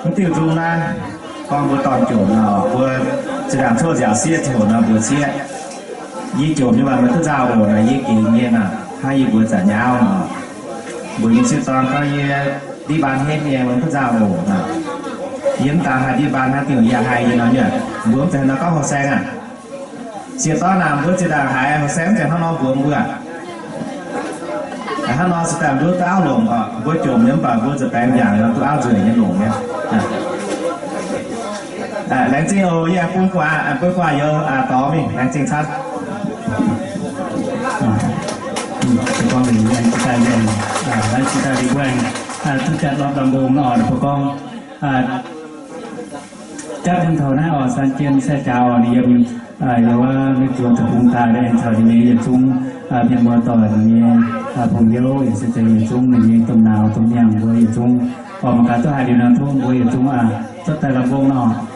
မະຕິວທຸນາ ກອງເບີຕອນໂຈມເນາະ ເບີສະດາມໂທດຢາວເສຍໂທນະ ເບີເສຍ ຢີໂຈມຢູ່ວ່າມັນຄືຈາໂອນະ ຢີເກງເຍນະ ຫາຢີເບີຈະຍາວເນາະ ເບີຍິງຊິຕອນກໍເຍ ດີບານເຮັດເຍ ມັນຄືຈາໂອນະ ຢ້ຽມຕາຫາດີບານຫາຕິວຢາໄຮເນາະ ເຍ ເບີຈະນະກໍຫົວແຊງອະ Sia to nam bơ chơ đang hái, hơ sem chơ hăn no buông bơ. Hăn no sơ tèm bơ tao lồng kơ, bơ chôm nhắm bà bơ chơ tèm dàng, nó tao ao rưỡi nhá lồng nhá. À. À, lén chinh ô, yeah, bưng qua, à, bưng qua yơ, à, to mình, lén chinh sắt. À. Ừ, tụi con mình, lén chinh tay mình, à, lén chinh tay đi quên. À, tôi chặt lọt đầm bông nó, tụi con. À, ຈັກເປັນເທົ່ານາຍອໍ ສັນຈຽນ ແຊຈາວ ນິຍົມ ອາ ຢາວາ ເມກວນ ຕະພຸງຕາ ແລະ ເທົ່າທີ່ມີ ຢາສູງ ອາ ພຽງບໍ່ຕໍ່ ມີ ອາ ພົງເຢວ ເອັນເສຈະ ຢາສູງ ມີຕົ້ນນາວ ຕົ້ນຍາງ ບົວ ຢາສູງ ອອກມາກາຕົວຫາດີນາທຸງ ບົວ ຢາສູງ ອາ ຕົວແຕ່ລະວົງເນາະ.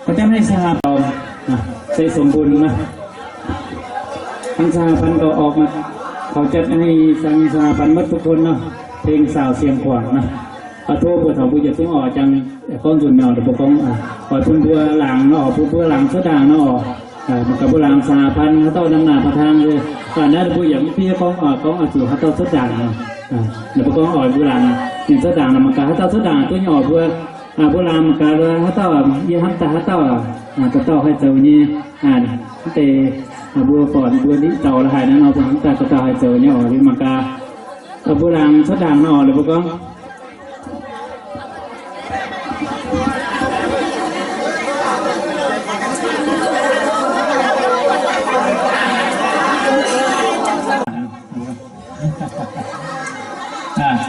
ເຂົາຈັດໃຫ້ສະຫະພັນນະ ໄດ້ສົມບູນນະ ທາງສະຫະພັນກໍອອກມາ ເຂົາຈັດໃຫ້ທາງສະຫະພັນໝົດທຸກຄົນເນາະ ເພງສາວຊຽງຂວາງນະ ອາ ໂທ ຜູ້ເຖົ້າຜູ້ໃຫຍ່ ເຊິ່ງອອກຈັ່ງກອງທຶນເນາະ ແລ້ວກໍກອງ ອາ ເພິ່ນບົວຫຼາງເນາະ ຜູ້ບົວຫຼາງສະດາງເນາະ ອາ ມັນກໍບົວຫຼາງສະຫະພັນ ເຮົາເຕົ້ານຳໜ້າປະທານເລີຍ ອາ ນະ ຜູ້ຢາກມີກອງ ອາ ກອງອາ ສູ່ເຮົາເຕົ້າສະດາງເນາະ ອາ ແລ້ວກໍກອງອອກບູລານ ມີສະດາງນຳ ມັນກໍເຮົາເຕົ້າສະດາງ ຕົວຫຍໍ້ເພື່ອ ອາ ໂບລານມັນກະວ່າເຮົາເຈົ້າ ເອີ ຍາຮັບຕາເຮົາເຈົ້າ ອາ ຕະເຕົ້າໃຫ້ເຈົ້ານີ້ ອາ ແຕ່ ອາ ບົວກ່ອນ ບົວນີ້ເຈົ້າລະໃຫ້ນະເນາະ ເພິ່ນຕະເຕົ້າໃຫ້ເຈົ້ານີ້ ອອກນີ້ມັນກະ ອາ ໂບລານສະດາງເນາະ ຫຼືບໍ່ກະ ອາ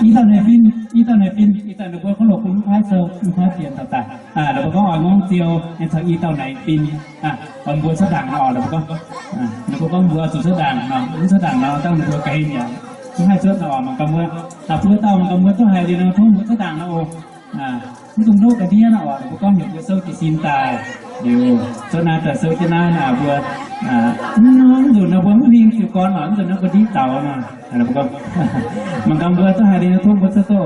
ອີເຕົ້າໃນປິ່ນ ອີເຕົ້າໃນປິ່ນ ອີເຕົ້າໃນບົວເຄົາລົບ ລູກຄ້າຍເຊີ ລູກຄ້າຍປ່ຽນຕ່າງໆ ອາ ແລ້ວກໍອອກງອງຈຽວ ໃຫ້ເຈົ້າ ອີເຕົ້າໃນປິ່ນ ອາ ອອກບົວສະດາງເນາະ ແລ້ວກໍ ອາ ແລ້ວກໍບັວສຸດສະດາງເນາະ ສຸດສະດາງເນາະ ຕັ້ງບົວກະເຮັດຫຍັງ ໃຫ້ສຸດເນາະ ມັນກະເມື່ອ ອາ ເພື່ອເຕົ້າ ມັນກະເມື່ອ ເຈົ້າໃຫ້ດີເນາະ ທົ່ງບົວສະດາງເນາະ ໂອ ອາ ມັນຕ້ອງໂດກະເດຍນະອອກ ບໍ່ຕ້ອງເຮັດເພື່ອເຊົາຕິຊິນຕາຍ ຢູ່ ເຈົ້າໜ້າຕາເຊົາຈະໜ້າໜ້າເບື່ອ ອາ ນ້ອງດູນະເບິ່ງພິງຊິກ່ອນ ມັນຕົວນັ້ນກໍດີເຕົານະ ອັນນັ້ນກໍ ມັນກຳເບື່ອຕ້ອງໃຫ້ໄດ້ທຸກເບິດສະໂຕ ເ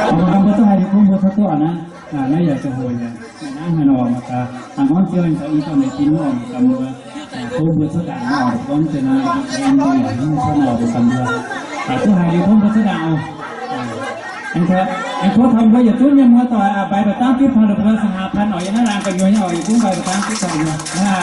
ອົາມາກຳເບີດຕົວໃຫ້ໄດ້ຄົງເບີດເທົ່າຕົວນະ ອາ ແລ້ວຢາກຈະໂຫຍນະ ແມ່ນາງໃຫ້ນອກມາກະ ອາ ງອນເຈີນເຂົາອີກຕອນໃດກິນນອກມາກຳເບີດ ອາ ຄົງເບີດສະດານອກ ຄວາມເປັນນາງເປັນເປັນນອກມາກຳເບີດ ອາ ຕົວໃຫ້ໄດ້ຄົງເບີດສະດານອກ ອາ ອັນເທາະ ອັນເທາະທຳໄວ້ຢ່າຕຸ້ນ ຍັງເມືອຕໍ່ ອາ ໃບປະຕາມຕິດພັນ ເພື່ອສະຫະພັນອອກ ຢ່າງນັ້ນນາງກໍຍົວຍອອກ ຢູ່ກຸ້ງໃບປະຕາມຕິດພັນຢູ່ ອາ.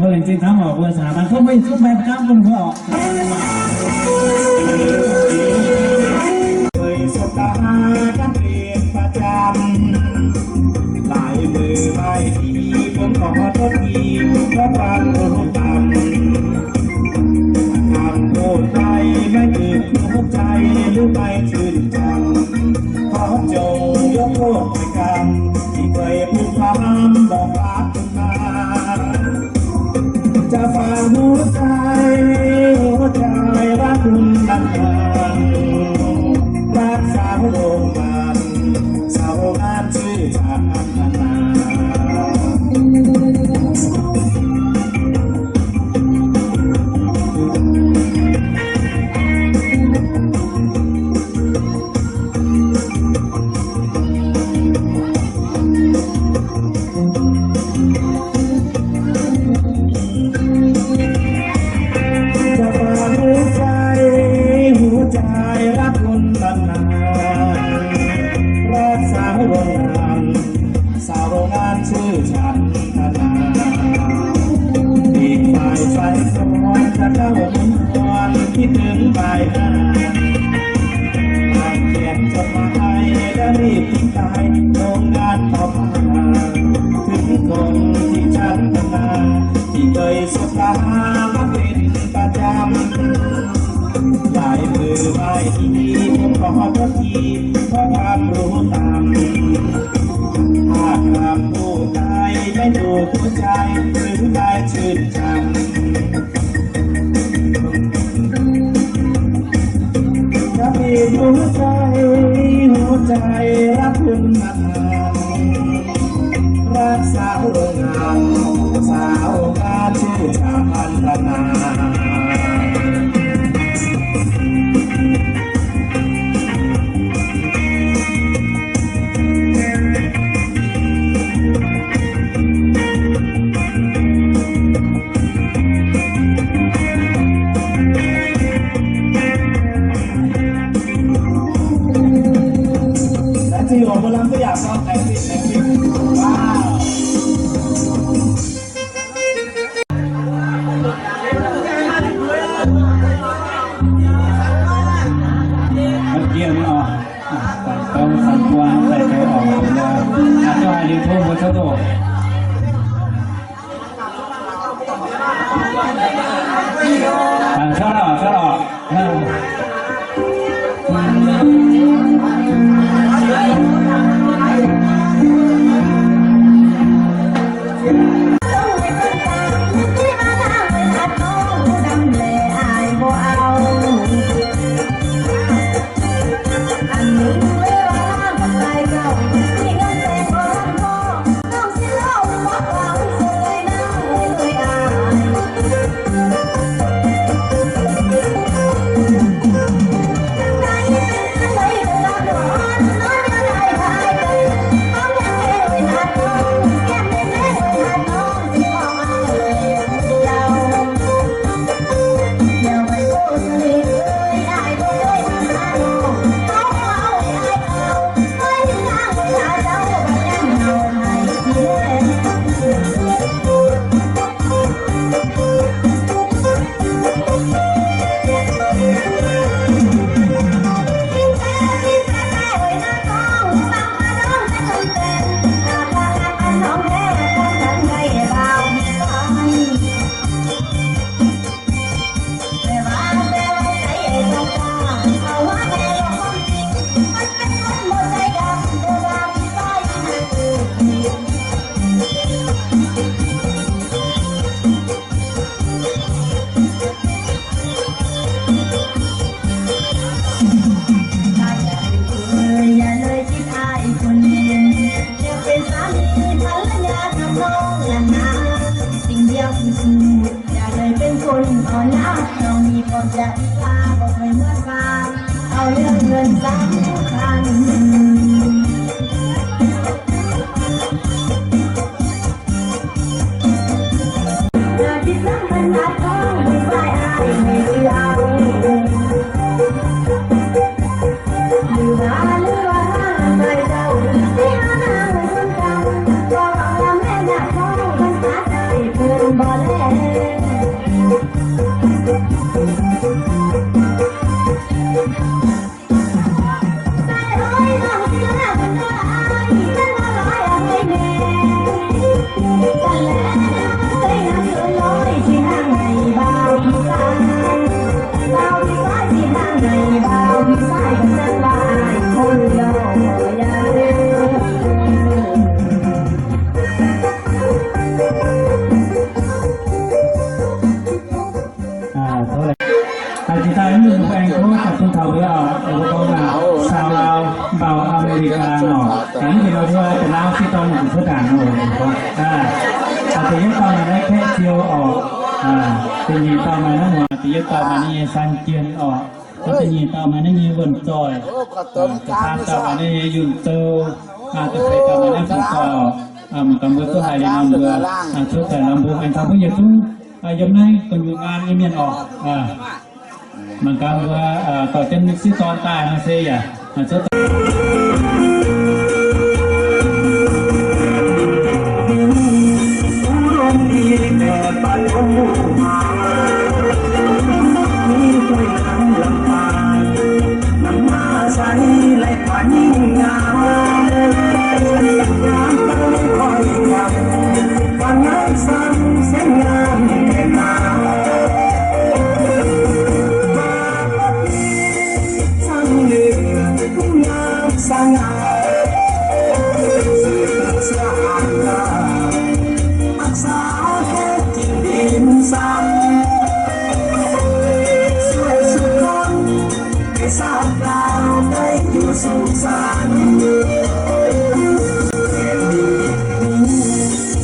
ເພິ່ນຈຶ່ງທຳອອກເພື່ອສະຖາບັນ ເພິ່ນໄປຊຸມໄປປະຈຳເພິ່ນເພື່ອອອກ ເຄີຍສົບຕາກັນເປັນປະຈຳ ຫຼາຍມື້ມານີ້ ຜົມກໍຮອດທີ່ ເພາະຄວາມຮູ້ກຳ ຄຳຜູ້ໃດມາຍຶດຫົວໃຈ ຫຼືໄປຊື່ນຈຳ ຂໍຈົ່ງຍົກໂທດໃຫ້ກຳ ທີ່ເຄີຍຜູກພັນບອກວ່າ ຈະຝາກຫົວໃຈ ຫົວໃຈຮັກຄຸນນານໆ ຮັກສາວໂຮງງານ ສາວໂຮງງານຊື່ສັນທະນາ. ຈະຝາກຫົວໃຈ ຫົວໃຈຮັກຄຸນນານໆ ຮັກສາວໂຮງງານ ສາວໂຮງງານຊື່ສັນທະນາ ປີກໝາຍໄຟສອນ ຈະເຈົ້າມວນ ຄິດເຖິງປາຍທາງ ຂຽນຈົດໝາຍ ແລະ ຮີບຕິດຕາຍ ໂຮງງານຂອບພະຄຸນ ເຖິງຄົນທີ່ສັນທະນາ ທີ່ເຄີຍສົບຕາມາເປັນປະຈຳ ຫຼາຍມື້ມານີ້ ຜົມກໍຮອດທີ່ ເພາະຄວາມຮູ້ກຳ ຫາກຄຳຜູ້ໃດໄດ້ຖືກຫົວໃຈ ຫຼືໄດ້ຊື່ນຈຳ ຈະປີບຫົວໃຈ ຫົວໃຈຮັກຄຸນນານໆ ຮັກສາວໂຮງງານ ສາວໂຮງງານຊື່ສັນທະນາ. ແລະ ທີ່ອອກໝໍລຳຕົວຢ່າງເນາະ ແອັກຕິກ ແອັກຕິກ ວ້າວ. ມັນກຽມເນາະ ອ່າ ຕ້ອງສັ່ນກວ້າງໃສ່ໃຈອອກ ເວລາ ອ່າ ເຈົ້າໃຫ້ເລນໂທເບີເຈົ້າໂຕ ອ່າ ເຈົ້າອອກ ເຈົ້າອອກ. ອ່າ ເທົ່າໃດ ອາ ຊິໄດ້ມີແບ່ງໂທກັບຜູ້ເຖົ້າເດີ ເອົາ ເອົາ ເອົາ ເອົາ ຊາວລາວ ບ່າວອາເມລິກາເນາະ ອັນນີ້ເປັນເອົາທີ່ວ່າເປັນລາວຊິຕ້ອງເປັນເສືອດາງເນາະ ອ່າ ອາດຈະຍືດຕໍ່ມາໄດ້ແຄ່ຈຽວອອກ ອ່າ ເປັນຍືດຕໍ່ມານຳຫົວ ອາດຈະຍືດຕໍ່ມານີ້ຊັນຈຽນອອກ ອາດຈະຍືດຕໍ່ມານີ້ເວີນຈອຍ ໂອ້ ຂອບໃຈ ອ່າ ຈະຜ່ານຕໍ່ມານີ້ຢູນເຕີ ອາດຈະໄປຕໍ່ມານີ້ເພິ່ນກໍ ອ່າ ມັນກຳເບີດຕົວໄທເລີຍນຳເບີດ ອ່າ ສຸດແສນລຳບຸງ ອັນທຳເພິ່ນຢາກຮູ້ ອ່າ ຢາກໄດ້ກໍຢູ່ງານນີ້ແມ່ນອອກ ອ່າ ມັນກຳເບີດ ອ່າ ຕໍ່ຈະມີຊິຕອນຕາຍມາເຊຍ ອ່າ ສຸດ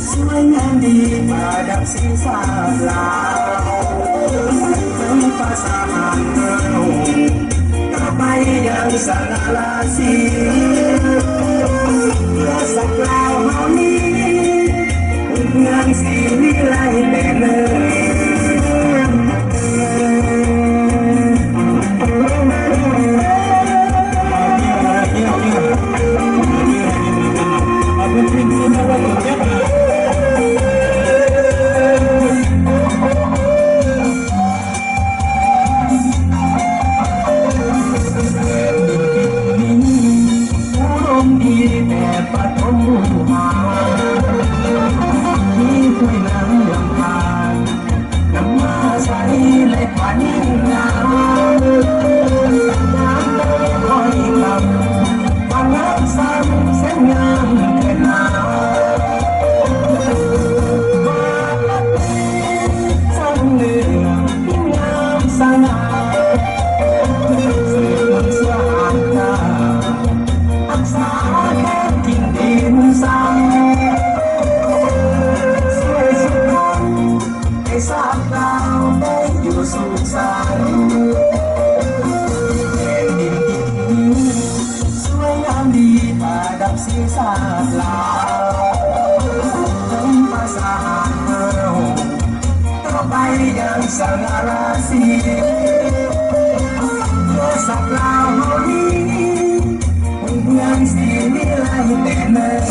ສວຍງາມດີປະດັບສີສາດລາວ ໃນພາສາບ້ານເຮົາ ຕໍ່ໄປຍັງສະຫງ່າລາສີ ເພື່ອສັກລາວເຮົານີ້ ຮຸ່ງເຮືອງສີວິໄລແຕ່ເນີນ. ອຸດົມດີແບບປະຖົມບູຮານ ມີຫ້ວຍນ້ຳລຳທານ ນຳມາໃຊ້ແລະປັນງາມ ງາມບໍ່ຄ່ອຍຄ່ຳ ວ່າງາມຊ້ຳແສນງາມແທ້ນາ ວ່າລະເປັນຊ້ຳເຫຼືອງ ງາມສະຫງ່າ ສືບເມືອງສວຍຫາງຕາ ຮັກສາແຄມຖິ່ນດິນຊາ ຊ່ວຍສຸກຄົນໃຫ້ຊາດລາວໄດ້ຢູ່ສຸກສັນ ແຜ່ນດິນທີ່ ສວຍງາມດີປະດັບສີຊາດລາວ ເປັນພາສາເຮົາ ຕໍ່ໄປຍັງສະຫງ່າລາສີ ເພື່ອສັກລາວເຮົານີ້ ຮຸ່ງເຮືອງສີວິໄລແຕ່ເນີນ.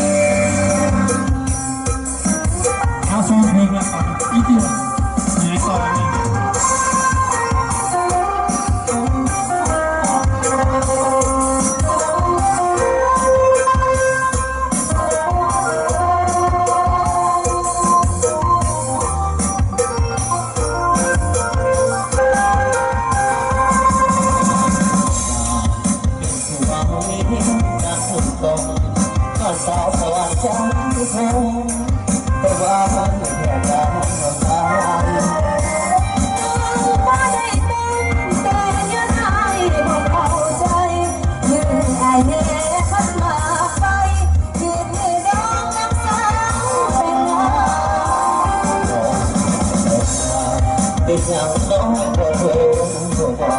ເອົາສອງເພງລະກັນ ອີກທີໜຶ່ງ ໃນຕອນນີ້. ເປັນຫຍັງນ້ອງບໍ່ໂທບໍ່ບອ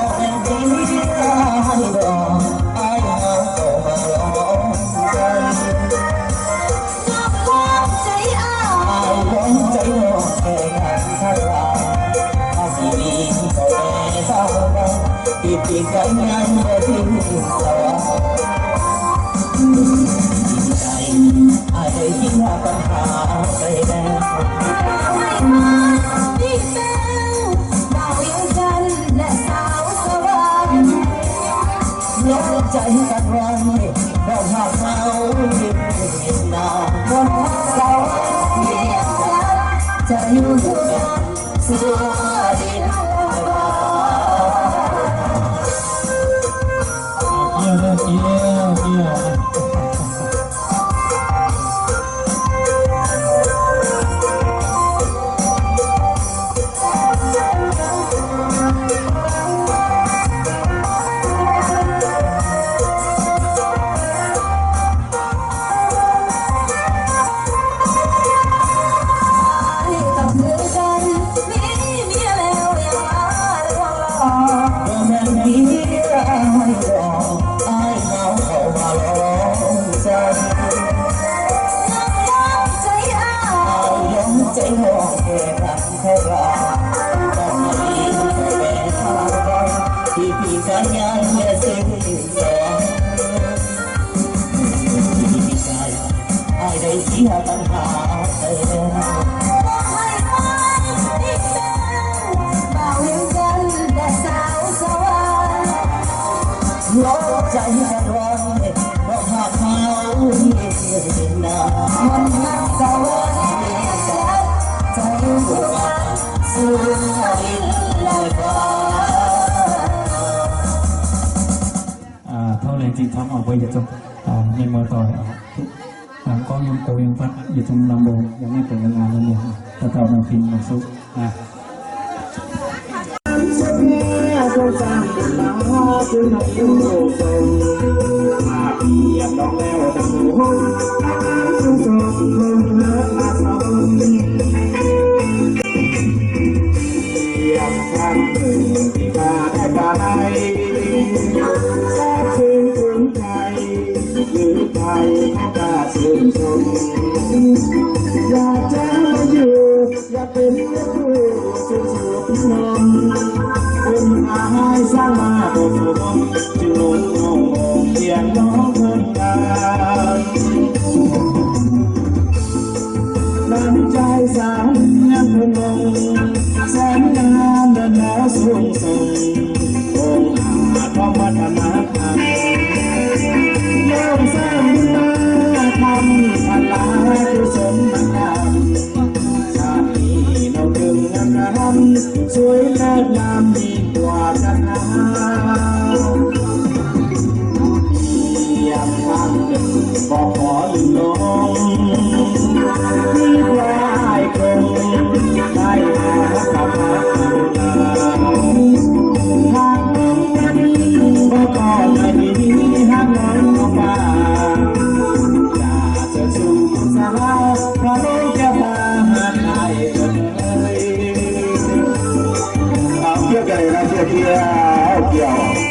ກ? ທີ່ປີກາຍຍັງບໍ່ຖືກສອງ ດີໃຈ ອ້າຍໄດ້ກິນຢາບັນຫາໄປແລ້ວ ມີແຕ່ບ່າວວຽງຈັນ ແລະ ສາວສະຫວັນ ລົງໃຈກັນໄວ້ ດອກຮັກເຮົາຢູ່ນານ ຄົນຮັກເຮົາວຽງຈັນ ຈະຢູ່ ອ່າ ເທົ່າແລງຈິງທຳເອົາໄວ້ ຢ່າຈົ່ງ ອ່າ ຍັງບໍ່ຕໍ່ ອ່າ ກອງຍັງໂກຍັງຟັດ ຢ່າຈົ່ງລຳໂບ ຍັງໄມ່ເປັນງານນັ້ນເດ ຕາເຕົ້ານາງພິນມາສຸ ອ່າ. ຢາກຈະມາຢູ່ ຢາກເປັນຜູ້ສຸກສົກນອນ ເປັນອາຍສ້າງມາບໍ່ສົມ ຈຶ່ງລົງຫ້ອງຂຽນຮ້ອງເພິ່ນງາມ ນ້ຳໃຈສາວເມືອງເພິ່ນລົງ ແສນງາມແລະໜາສູງສົ່ງ ອົງອາດທອງວັດທະນະທຳ ຍ້ອນສ້າງບຸນມາທຳ ພັນລາກຸສົນນະທຳ ຊາດນີ້ນ້ອງຈຶ່ງງາມ ສວຍເລີດງາມຍິ່ງກວ່າຈັນທາ ຍາມທາງໜຶ່ງບໍ່ຂໍລືມລົງ ມີກວ່າອ້າຍຄົງ ໄດ້ຫາກັບຫາເຮົາ ຫາກນ້ອງວັນ ບໍ່ຂໍໃຫ້ມີຫາກນ້ອງຟ້າ ຈາກເຊີນຊູສາລາ ພະໂລງແກ້ວຕາ ຫາກໄດ້ເອີຍ ເອົາ ກຽວກັນເລີຍນະ ກຽວ ກຽວ ກຽວ.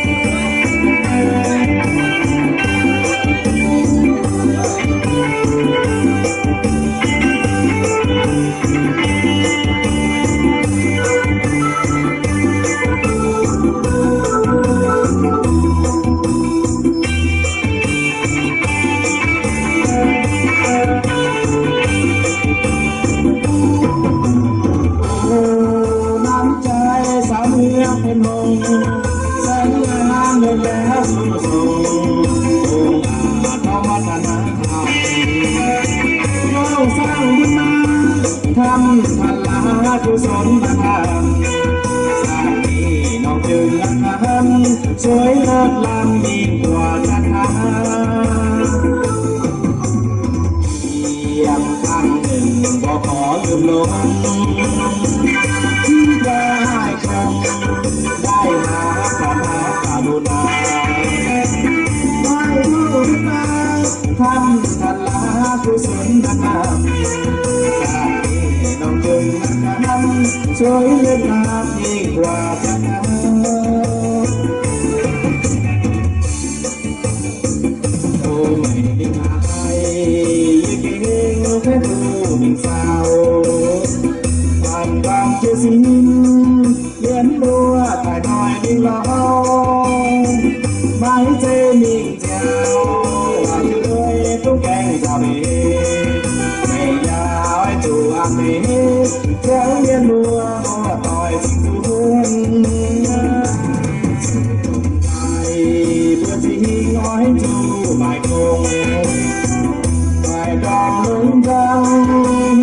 ນ້ຳໃຈສາວເມືອງເພິ່ນຫົງ ສັນຍາເລີດແລ້ວສູງສົ່ງ ອົງອາດທອງວັດທະນະທຳ ເຈົ້າສ້າງບຸນມາທຳ ພັນລາກຸສົນນະທຳ ຊາດນີ້ນ້ອງຈຶ່ງງາມ ສວຍເລີດລ້ຳຍິ່ງກວ່າຈັນທາ ຢ້ຽມຄັ້ງໜຶ່ງບໍ່ຂໍລືມລົງ ທີ່ວ່າອ້າຍຄົງໄດ້ຫາກະມາກະລຸນາ ໄດ້ບຸນມາທຳ ພັນລາກຸສົນນະທຳ ຊາດນີ້ນ້ອງຈຶ່ງນະທຳ ສວຍເລີດງາມຍິ່ງກວ່າຈັນທາ. Mãi chê mình chèo, là chữ ơi, tú keng chào bê. Mẹ ya ơi, chú ăn bê, chèo miền mùa, mùa tỏi, chú hương. Ai, bữa chị nói chú bài công, bài đỏ lung trăng,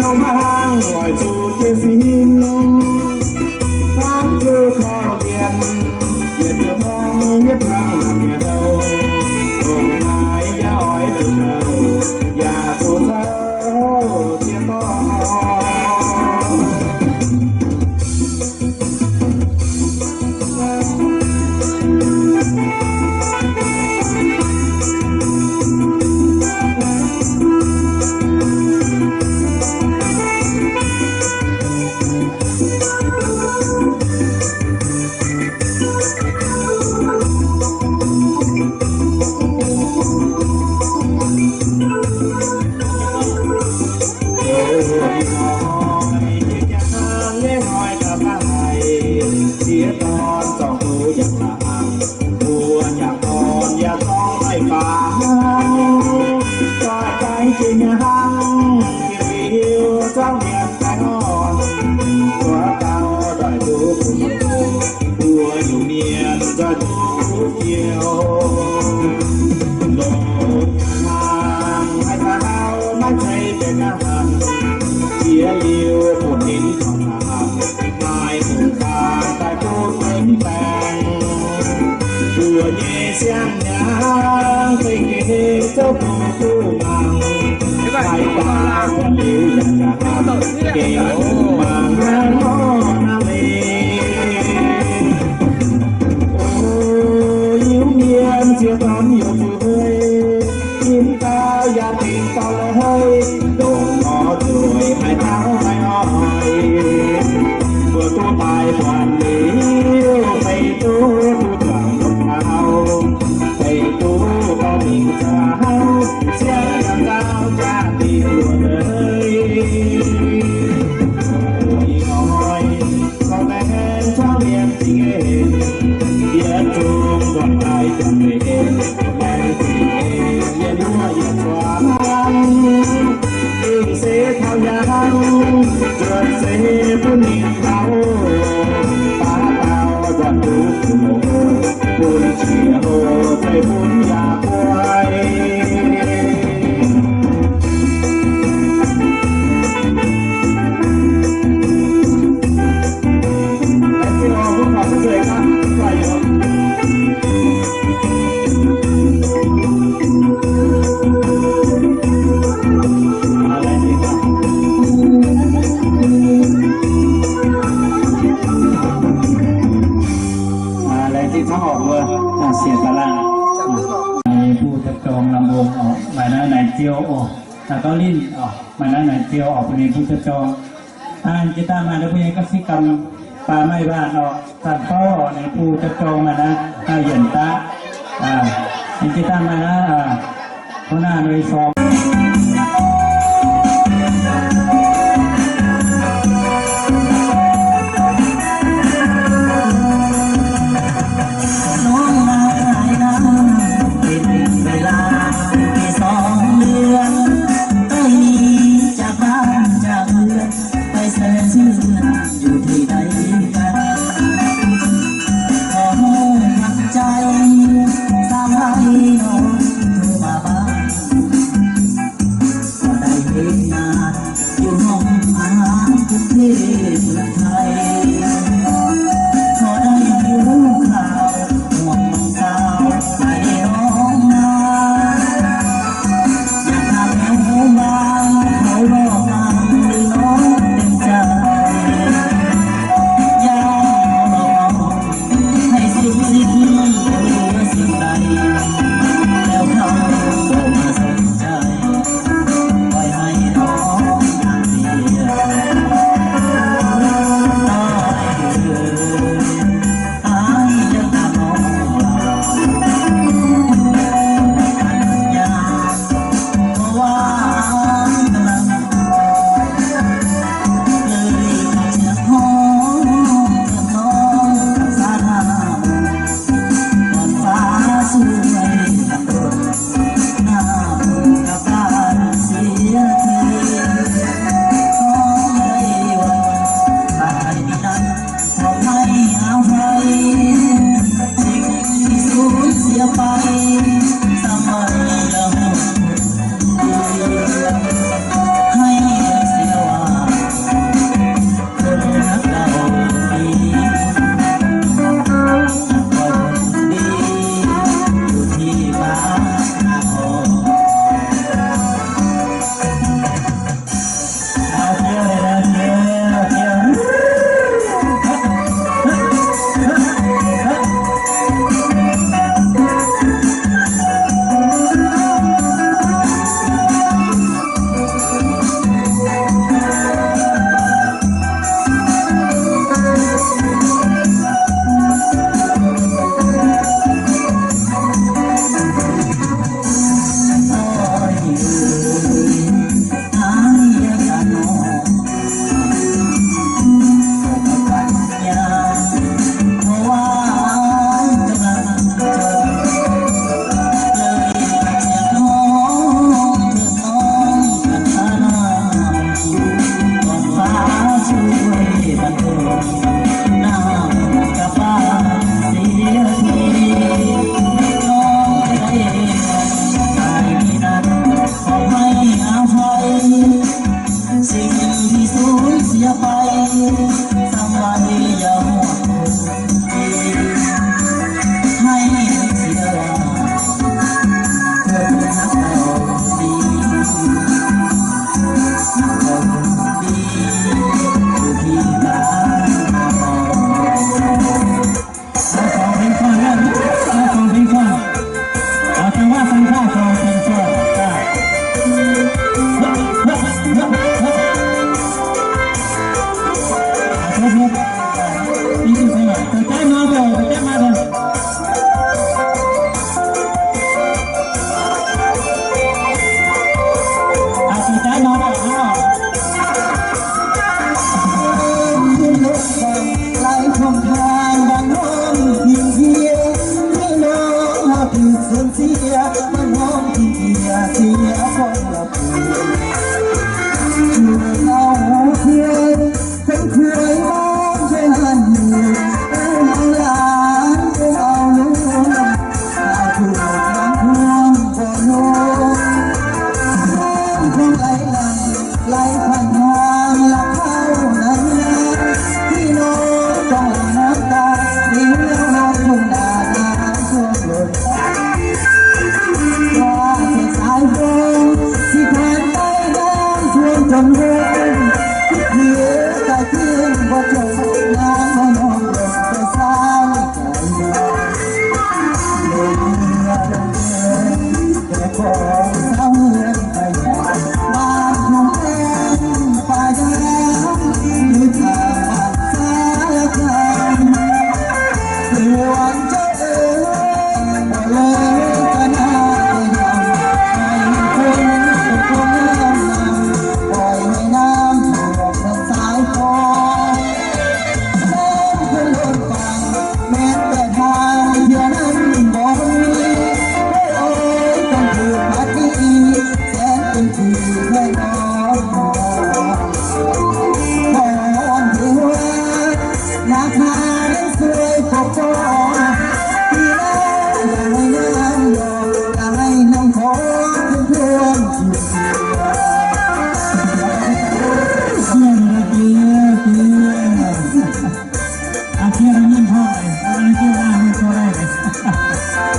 nhau mang, gọi chú chia xin. Tháng tư khó điện, điện tư hông, biết lắm là kẻ đâu. Hùng ai ya ơi từ đầu, ya tu thơ, chia to.ອ່າ ແລະ ທີ່ທາງອອກເດີ ອ່າ ເສຍສະຫຼະ ອ່າ ໃຫ້ຜູ້ຈັບຈອງລຳວົງອອກ ມານານາຍຈຽວອອກ ແລ້ວກໍຫຼິ້ນອອກ ມານານາຍຈຽວອອກ ເປັນຜູ້ຈັບຈອງ. ອ່າ ເອັນກິຕາມາ ແລ້ວຜູ້ໃຫຍ່ກະສິກຳປ່າໄມ້ບ້ານອອກ ສັນເປົ້າອອກ ໃຫ້ຜູ້ຈັບຈອງມານາ ອ່າ ເຢັນຕາ ອ່າ ເອັນກິຕາມານາ ອ່າ ຫົວໜ້າໜ່ວຍສອງ. ເສຍຄວາມລັບ ເອົາເທື່ອຄົນເຄີຍມອງເຄີຍຫັນ ເອົາຫຼານເອົາລູກ ເອົາຜູ້ບາງພວງບໍ່ລົງ ຄວາມໄຫຼຫຼັງ ໄຫຼຜ່ານທາງລັກເຮົານັ້ນ ພີ່ນ້ອງຕ້ອງຫຼັ່ງນ້ຳຕາ ເດີນເລວນອນທົ່ງໜ້າ ທ່ວມລົດ ວ່າແຕ່ສາຍຝົນ ຊິຜ່ານໄປ ນ້ຳຖ້ວມຈົນລົ້ນ ເຫື່ອຕາຍເພງບໍ່ຈົບ ນ້ຳມານອນລົງແຕ່ສາຍ ແມ່ນແຕ່ທາງເທື່ອນັ້ນບໍ່ມີ ໂອ້ຍ ຕ້ອງຖືກພາດໜີ້ ແສນເປັນທີ່ແທ້ນ້ອງ ວອນເທວະນາຄາໄດ້ຊ່ວຍປົກປ້ອງ ທີ່ລາວຢ່າໃຫ້ນ້ຳຢອກ ຢ່າໃຫ້ນ້ຳຂອງຂຶ້ນຖ້ວມ ເສຍງດນຕຣີ ເສຍງ ອາ ເສຍງຍິນພ້ອມ ເອີ ອັນນີ້ເສຍງງາມເລີຍ ໂຊໄດ້ເລີຍ.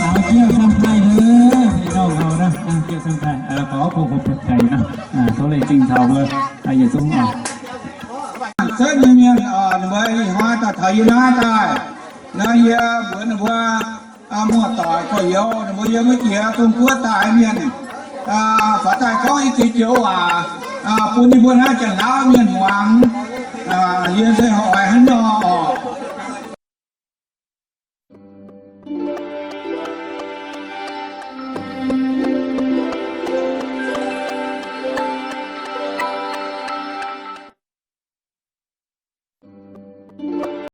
ເອົາ ກ່ຽວສຳໄພເດີ ພີ່ນ້ອງເຮົານະ ອ່າ ກ່ຽວສຳໄພ ເອີ ຂໍຂອບອົກຂອບໃຈນະ ອ່າ ໂຕເລກຈິງເທົາເບີ ອາ ຢ່າຊຸມ ອ່າ ເຊີນມຽນ ອ່າ ເບີ ຫາຕາໄທຢູ່ນາຕາຍ ນາເຍ ເບີນວ່າ ອາ ມົວຕາຍກໍເຍົາ ບໍ່ເຍົາມາເຈຍ ຕົງກົວຕາຍມຽນ ອາ ຝາຕາຍກໍອີກເຈຍວ່າ ອາ ປຸນນິພົນຫາຈັນລາວມຽນຫວັງ ອາ ລຽນໃສ່ຫອຍຫັນນອ